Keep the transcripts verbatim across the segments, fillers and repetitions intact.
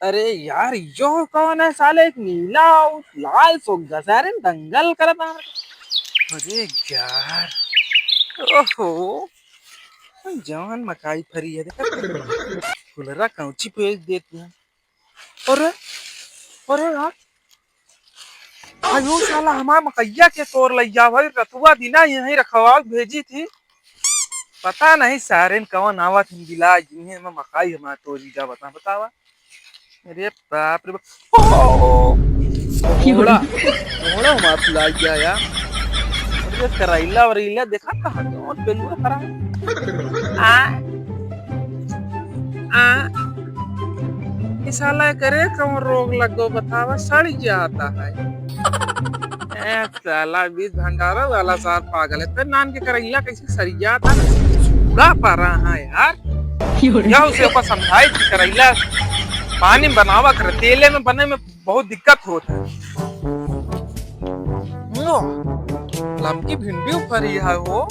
अरे यार, यो कौन है साले? एक नीला और लाल सोग्गा सारे दंगल करत है। अरे यार, ओहो, जवान मकाई फरी है, देखा? फुलरा कौची पेज देती है। अरे, अरे यार, आयो साला हमार मकइया के तोड़ लइया भाई, रतुआ दिना यहीं रखवाल भेजी थी। पता नहीं सारेन कवन आवत हिन बिला, जिन्हें मैं मकाई हमार तोड़ी जा बता, बतावा। अरे बाप रे बाप। ओ, घोड़ा, घोड़ा हमार फुला गया यार। अरे करैला वरैला देखा कहाँ के, और बेलुआ खड़ा है। आ, आ, ई साला करे कौन रोग लगो बतावा, सड़ जाता है। ए साला बीज भंडारा वाला सार पागल है, ते नान के करैला कैसे सरिया था, सूड़ा पा रहा है यार। क्यों रे? या उसे ऊपर समझाई कि करैला पानी में बनावा करे, तेले में बने में बहुत दिक्कत होत है। लो, लमकी भिंडी फरी है वो।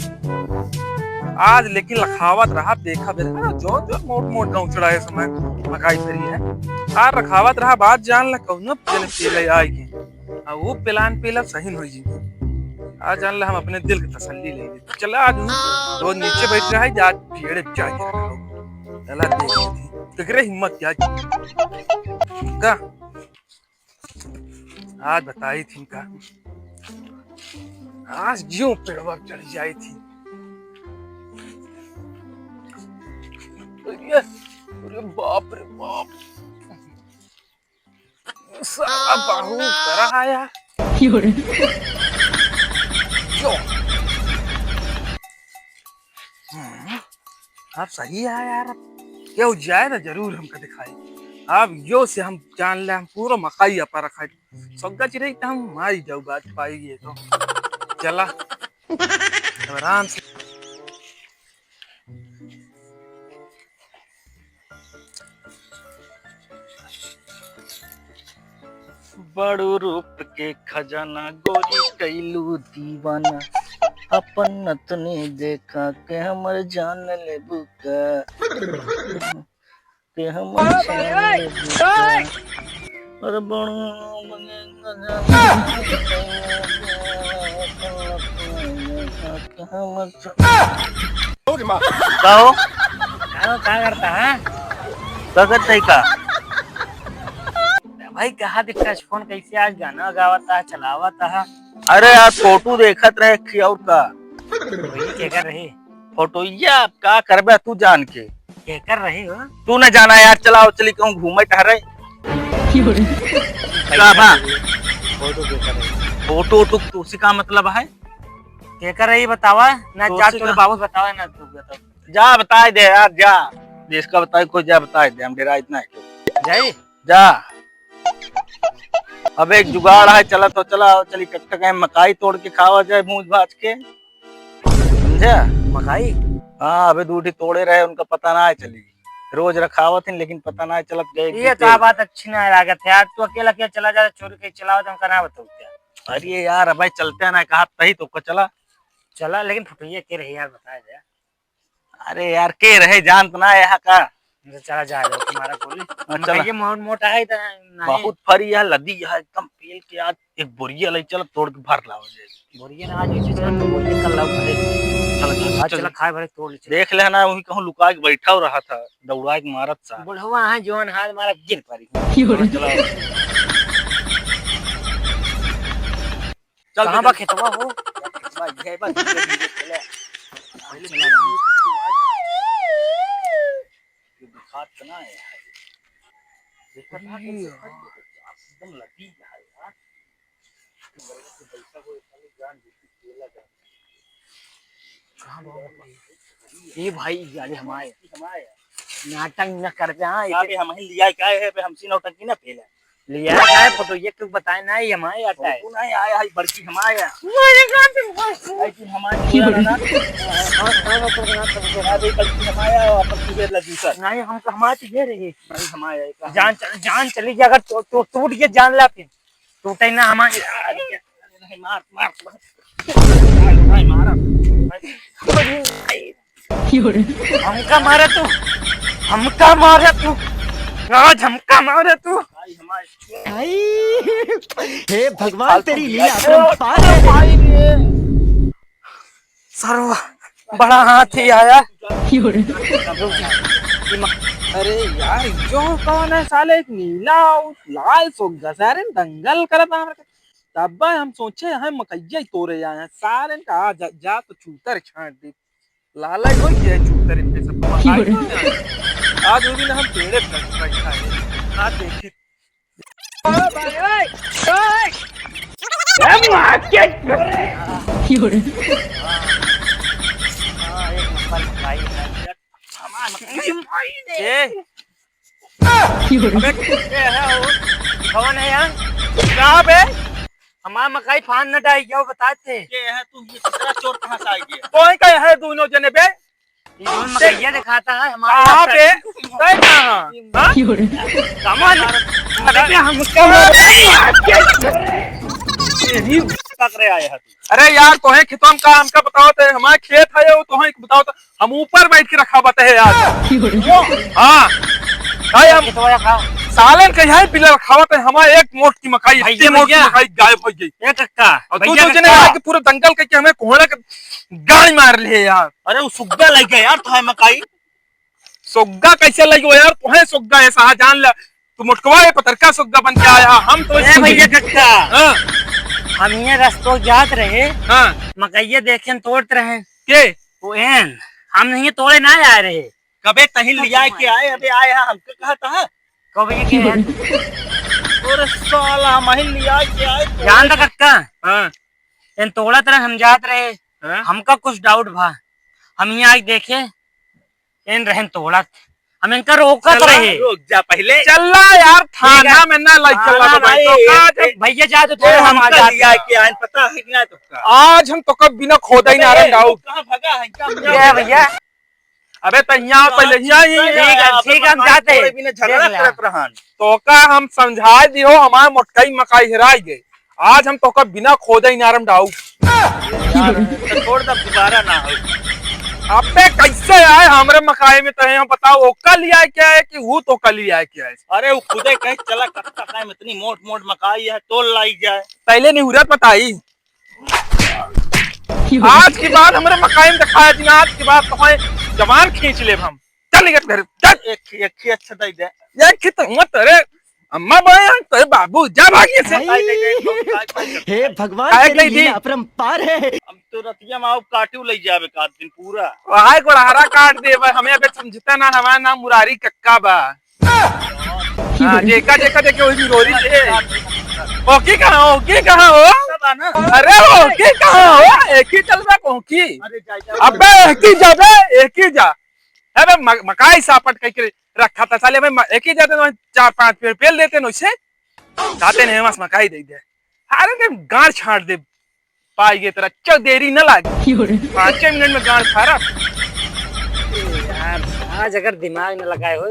आज लेकिन लखावत रहा, देखा बेरा जो जो मोट मोट गाँव चढ़ाए समय मकाई फरी है। आ रखावत रहा, बात जान ला कौनो पेले पेले आई के। आ वो पेलान पेला सही होई जी। आ जान ला हम अपने दिल के तसल्ली ले ले। चला आज रोज नीचे बैठ रहा है, आज पेड़ पे जाके रखा हो। चला देख लेते हैं। केकरे हिम्मत क्या का? आज बताई थी का, आज जो पेड़वा चढ़ जाई थी। अरे, अरे बाप रे बाप, साला बाहु तरह आया। क्यों रे? जो। हम्म, अब सही है यार, अब केहू जाए ना जरूर हमका दिखाई। अब यो से हम जान ले, हम पूरा मकाई अपा रखा है। सौदा चिरई तो हम मारी जाऊ बात पाई ये तो। चला, अब आराम से। बड़ू रूप के खजाना गोरी कैलू दीवाना, अपन नतनी देखा के हमर जान लेबू का, के हमर जान लेबू का। अरे बड़ू रूप के खजाना गोरी कैलू दीवाना, अपन नतनी देखा के हमर जान का हो? का हो, का करता है? का करता है का? भाई, कहाँ दिखता है फोन? कैसे आज गाना गावता है, चलावता है? अरे यार, फोटो देखत रहे कि और का? वही केकर रही? फोटो ये आप का करबे तू जान के? केकर रही हो? तू न जाना यार, चलाओ चली कहूँ घूमे टहरे। का बा? फोटो केकर रही? फोटो तो तुसी का मतलब है? केकर रही बतावा ना, तो जा उसी तोरे का बाबू बतावा ना, तू बतावा। जा बताए दे यार, जा। जिसका बताए कोई, जा बताए दे, हम डेरा इतना है। जाई? जा। अब एक जुगाड़ है, चला तो चला, चली कट्टा कहीं मकाई तोड़ के खावा जाए भूज भाज के। समझा? मकाई? हाँ, अबे दू ठी तोड़े रहे, उनका पता ना है चली। रोज रखावत हैं, लेकिन पता ना है चलत गए कि ये तो के- बात अच्छी ना लागत है यार, तू अकेला अकेला चला जा, चोरी के चलावत, हमका ना बताऊ क्या? अरे यार, अब भाई चलते हैं ना, कहा तही तो चला। चला, लेकिन फुटैया के रही यार, बताया जाए। अरे यार, के रहे, जानत ना यहाँ का? तो चला जाए, तुम्हारा गोली। हाँ, चला। ये मोट मोटा है इतना नहीं। बहुत फरी है, लदी है एकदम पेल के। आज एक बोरिया ले चल, तोड़ के भर लाओ जाए। बोरिया ना आज ऐसे चला, तो बोरिया कल लाओ घरे। चल, चल, आज चल। चला खाए भरे तोड़ ले चल। देख ले ना, वही कहूँ लुका के बैठा रहा था, दौड़ा के मारत सा। बुढ़वा है, जौन हाथ मारा गिर पड़ी। चला, चला। चल, कहाँ चल, बा चल। खेतवा हो? खेतवा ये बा, धीरे, धीरे चले। पहले चला देख, रहा। ये दिखात तो ना है यार। देखा था कैसे एकदम लगी है यार। कहाँ बा? ए भाई, ये गाड़ी हमारे। नाटक न कर जा, हाँ, अबे हम ही लिया, क्या है, अबे हमसे नौटंकी ना फैला। लिया का है फोटो, ये क्यों बताए ना, ये हमारे आता है। फोटो नहीं आया है, बड़की हमारे यहाँ। मेरे घर पे बस। आई थी हमारे पूरा ना। हाँ, हाँ, हाँ, हाँ, हाँ। अरे बड़की हमारे यहाँ, अपन तुझे लगी सर। नहीं, हम तो हमारे तो ये रही। नहीं, हमारे यहाँ। जान चल-, जान चली गई अगर तो, तो टूट गया जान ला फिर। टूटे ना हमारे। नहीं, मार, मार, मार। मार, मार, मार। हमका मारे तू, हमका मारे तू। आज हमका मारे तू। भाई, हमारे भाई, हे भगवान, तेरी लीला अपरंपार है। भाई रे। सरवा, बड़ा हाथी आया। अरे यार, जो कौन है साले, एक नीला और लाल सुग्गा, सारे दंगल करत हैं। तब हम सोचे हैं मकइया ही तोरे आए हैं, सारे का जा, जा तो चूतर छांट दे। लाला ही होई गया है चूतर इनके सब। आज वो भी ना हम पेड़े पर बैठा है। आज देखी। हाँ, एक नंबर भाई है। ए, अबे, के है हो? कौन है यार? का बे? हमार मकई फान न डाई, क्या बताते? के है तू? ये कितना चोर कहाँ से आ गया? कोई का है दोनों जने बे? ये दोनों मकइया दिखाता है हमारे कहाँ पे? तय कहाँ? हाँ? कमल, अरे हम उसका यही पकड़े आए हैं। अरे यार, तोहे खेतों का हमका बताओ, ते हमारा खेत है, वो तोहे बताओ तो हम ऊपर बैठ के रखावत है यार। हाँ। भाई हम खेतवा का? सालन के यहाँ बिना रखावत है, हमारे एक मोट की मकई, भाई, इतनी मोट की भैया। मकई गायब हो गई। ए कक्का, और तू भैया तो जने कक्का। आके पूरे दंगल करके हमें कोहड़ा के गाड़ी मार ले यार। अरे वो सुग्गा लग गया यार, तो है मकई। सुग्गा कैसे लग गया यार? तोहे सुग्गा है, शाहजहान ला। तू मोटकवा है, पतरका सुग्गा बन के आया, हम तो ए भैया कक्का। हाँ। हम ये रस्तो जात रहे, हाँ। मकइया देखे तोड़त रहे। के? वो एन, हम नहीं तोड़े ना आए रहे। कबे तहीं लिया के आए, अबे आए हैं, हमके कहा था। कबे के है? अरे साला, हम ही लिया के आए तो। जान दा कक्का? हाँ। एन तोड़त रहे, हम जात रहे। हाँ? हमका कुछ doubt भा, हम यहाँ आके देखे, एन रहन तोड़त, हम इनका रोकत चला, रहे। रुक जा पहले। चला यार, ठीक है। थाना में ना लग चला थाना तो भाई, नहीं, तो ए, का ए, जब भैया जा तो ए, थोड़ा हम हमका आ लिया जाते। के आइन, पता है कि ना तुमका? आज हम तो कब बिना खोदा ही ना अरे, रहन डाउट। कहाँ भगा है? क्या ये भैया? अबे तो यहाँ पहले यहाँ ही ठीक है, ठीक है, हम जाते हैं। बिना झगड़ा देख ले। करत रहन। तो का हम समझा दियो, हमार मोटकाई मकाई हेराई गए। आज हम तोका बिना खोदे ही नारम डाऊ। यार, तो छोड़ दे, दोबारा ना हो। अबे कैसे आए हमरे मकाई में, तो हम बताओ, ओका लिया क्या है कि वो तोका लिया क्या है? अरे वो खुदे कहे चला, कत्ता काहे में इतनी मोट मोट मकाई है, तोल लाई जाए। पहले नहीं हुरत बताई। आज के बाद हमरे मकाई में दिखाया जी ना, आज के बाद तो है जवान खींच लेब हम। चल निकल घर, चल। एक, एक ही अच्छा दे दे। एक ही तो मत, अरे अम्मा बोले, "तेरे बाबू, जा भाग यहाँ से।" भाई, हे भगवान, खाए तेरी नहीं दी। लीला अपरंपार है। हम तो रतिया में आओ काटू ले जावे का दिन पूरा। वहां गोड़हरा काट दे भाई, हमें अबे समझता ना, हमारा नाम मुरारी कक्का बा। हाँ, देखा, देखा, देखे वही रोरी दे। ओकी कहाँ, ओकी कहाँ हो? अरे ओकी कहाँ हो? एक ही चल रहा ओकी। अरे जा, जा। अबे एक ही जा बे, एक ही जा। अबे म-, मकाई सापट कह के रखा था साले, अबे म-, एक ही जाते ना चार पांच पेड़ पेल देते ना उसे। जाते नहीं मस मकाई दे दे। अरे के गाड़ छाड़ दे। पाई गए तेरा चौ देरी न लागे। क्यों रे? पाँचे मिनट में गाड़ फारा। ए यार, आज अगर दिमाग न लगाए हो,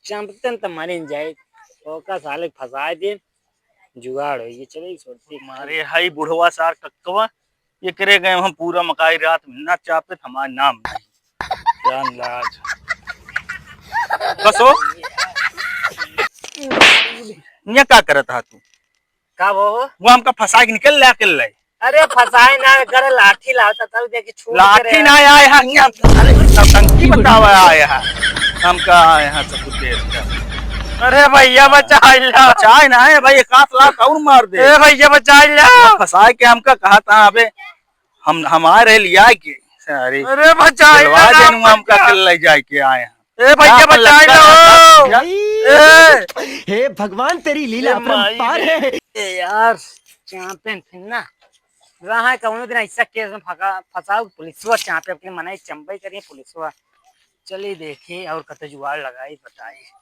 चंपतन त मरिन जाए। ओका साले फंसाए दे, जुगाड़ हो ये। चले, छोड़ दे। मारे हाई बुढ़वा सार कक्कवा, ये करे गए हम पूरा मकाई रात में ना चापे, हमार नाम नहीं। जान लाज। बस हो। ये का करत हा तू? का वो? वो हमका फंसा के निकल ले, अकेल ले। अरे फंसाए ना, करे लाठी लावता तब देखे छूट लाठी करे। ना आए हा, हियां, अरे नौटंकी बतावा आए हा। हमका आए हा सब देश का। अरे भैया बचाई ला। बचाए ना है भाई, एक आध लात और मार दे। ए भैया बचाई ला। फंसाए के हमका कहा था अबे, हम, हम आए रहे लिया के। अरे। अरे बचाई ला, दिलवा देनु हमका भैया। अकेल ले जाए के आए हा। ए भैया, बचाई लो। ए। हे भगवान, तेरी लीला अपरंपार है। ए यार, चापे फिर ना। रहा है कौनो दिन ऐसा केस में फंसा, फंसाओ पुलिसवा चापे, अपने मनाई चंबई करिए पुलिसवा। चलिए देखिए और कत जुगाड़ लगाई बताई।